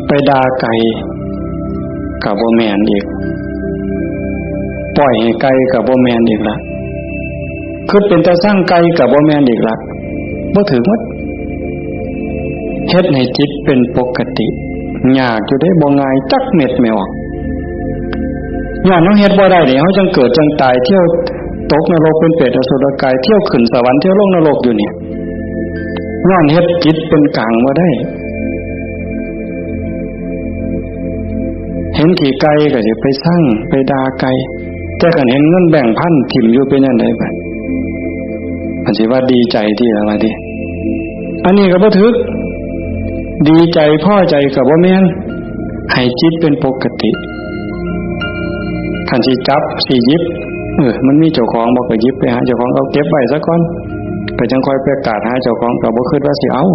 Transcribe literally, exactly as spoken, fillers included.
ไปด่าไก่ก็บ่แม่นอีก ปล่อยให้ไก่ก็บ่แม่นอีกละ คิดเป็นตาซังไก่ก็บ่แม่นอีกละ บ่ถือหมด เฮ็ดให้จิตเป็นปกติ ยากอยู่เด้ บ่ง่ายจักเม็ดแม่ออก ย้อนเฮาเฮ็ดบ่ได้นี่ เฮาจั่งเกิดจั่งตาย เที่ยวตกนรกเป็นเปรตอสุรกาย เที่ยวขึ้นสวรรค์ เที่ยวลงนรกอยู่นี่ ย้อนเฮ็ดจิตเป็นกลางบ่ได้ เห็นขี้ไก่ก็สิไปซัง ไปด่าไก่ แต่คันเห็นเงินแบงค์พันถิ่มอยู่เป็นจั่งใดบัด เพิ่นสิว่าดีใจติล่ะว่าติ อันนี้ก็บ่ถืก ดีใจพอใจก็บ่แม่น ให้จิตเป็นปกติ คันสิจับสิหยิบ เออ มันมีเจ้าของบ่ ก็หยิบไปหาเจ้าของ เอาเก็บไว้ซะก่อน ก็จั่งค่อยไปกาดหาเจ้าของ ก็บ่คิดว่าสิเอา